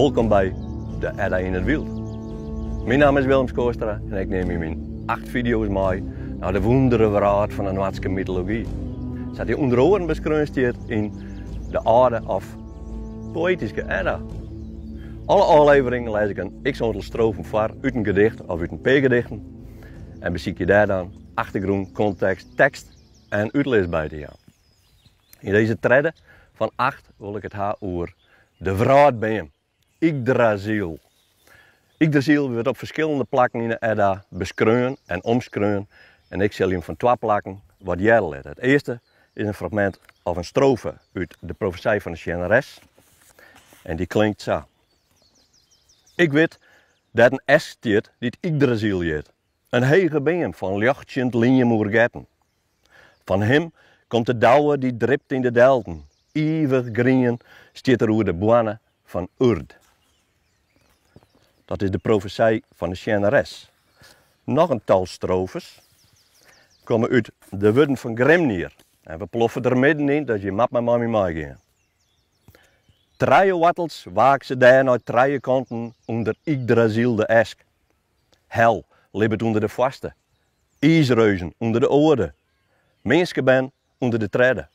Wolkom by de Edda yn it Wyld. Myn namme is Willem Schoorstra en ik nim yn myn acht fideo's mei nei de wûndere wrâld fan de Noardske mytology. Sa't dy ûnder oaren beskreaun stiet yn de âlde of Poëtyske Edda. Alle ôfleveringen lês ik in x-oantal strofen foar út in gedicht of út in pear gedichten en besykje dêr dan achtergrûn, kontekst, tekst en útlis by te jaan. Yn dizze tredde fan acht wol ik it ha oer de wrâldbeam, Yggdrasil. Yggdrasil wurdt op ferskillende plakken yn 'e Edda beskreaun en omskreaun en ik sil jim fan twa plakken wat hearre litte. It earste is in fragmint of in strofe út de Profesij fan de Sjenneres en dy klinkt sa. Ik wit dêr't in esk stiet dy't Yggdrasil hjit, in hege beam fan ljochtsjend liem oergetten. Fan him komt de dauwe dy't dript yn de delten, ivich grien stiet er oer de boarne fan Urd. Dat is de profesij fan de sjenneres. Noch in tal strofes komme út de wurden fan Grimnir en we ploffe der middenyn, dus je moat mar mei my meigean. Trije woartels waakse dêr nei trije kanten ûnder Yggdrasil de esk. Hel libbet ûnder de foarste, iisreuzen ûnder de oare, minskebern ûnder de tredde.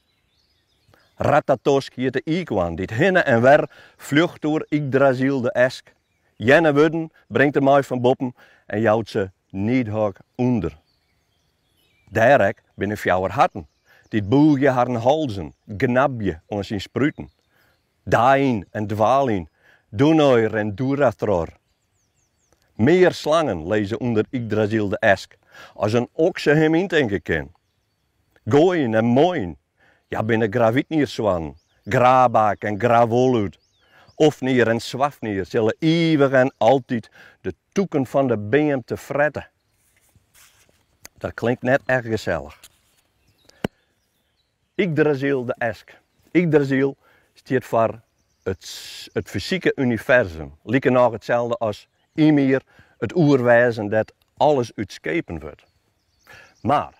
Ratatosk hjit de iikhoarn dy't hinne en wer fljocht oer Yggdrasil de esk. Jerne wurden bringt er mei fan boppen en jout se Nidhogg ûnder. Dêr ek binne fjouwer harten, dy't bûgje harren halzen, gnabje oan syn spruten. Dain en Dvalin, Dunoir en Durathror. Mear slangen lizze ûnder Yggdrasil de esk as in okse him yntinke kin. Goin en Moin, hja binne Gravitnirsoannen, Grabak en Gravolut. Ofnir en Swafnir sille ivich en altyd de tûken fan de beam te frette. Dat klinkt net echt gesellich. Yggdrasil de esk. Yggdrasil stiet foar it it fysike universum, likernôch itselde as Ymir, it oerwêzen dêr't alles út skepen wurdt. Mar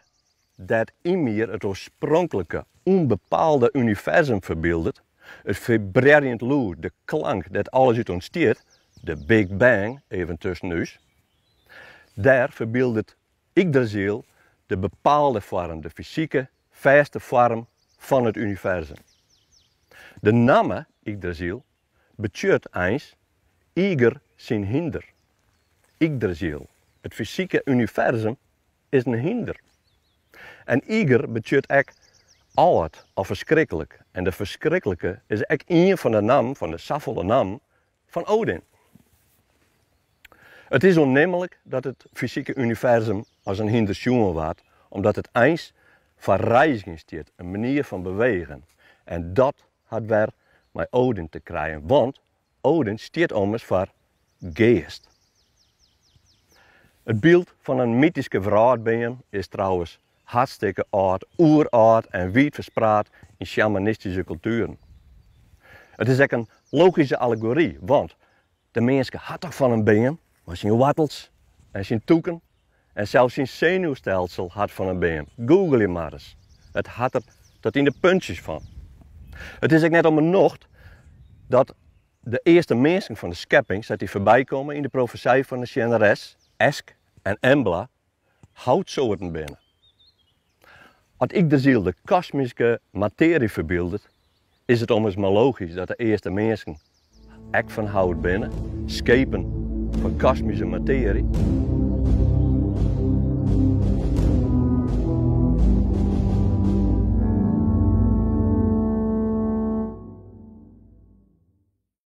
dêr't Ymir it oarspronklike, ûnbepaalde universum ferbyldet, it fibrearjend lûd, de klank dêr't alles út ûntstiet, de Big Bang, even tusken ús, dêr ferbyldet Yggdrasil de bepaalde foarm, de fysike, fêste foarm fan it universum. De namme Yggdrasil betsjut eins Yger syn hynder. Yggdrasil, it fysike universum, is in hynder. En Yger betsjut ek âld of ferskriklik en de ferskriklike is ek ien fan de nammen, fan de safolle nammen, fan Odin. It is oannimlik dat it fysike universum as in hynder sjoen waard, omdat it eins foar reizgjen stiet, in manier fan bewegen. En dat hat wer mei Odin te krijen, want Odin stiet ommers foar geast. It byld fan in mytyske wrâldbeam is trouwens hartstikke âld, oerâld en wiid ferspraat yn sjamanistyske kultueren. It is ek in logyske allegory, want de minske hat toch fan in beam, mei syn woartels en syn tûken en sels syn senuwstelsel hat fan in beam. Googleje mar ris. It hat der tot yn de puntsjes fan. It is ek net om 'e nocht dat de earste minsken fan de skepping, sa't dy foarby komme yn de profesij fan de sjenneres, Esk en Embla, houtsoarten binne. As Yggdrasil de kosmyske matearje ferbyldet, is it ommers mar logysk dat de earste minsken ek fan hout binne, skepen fan kosmyske matearje.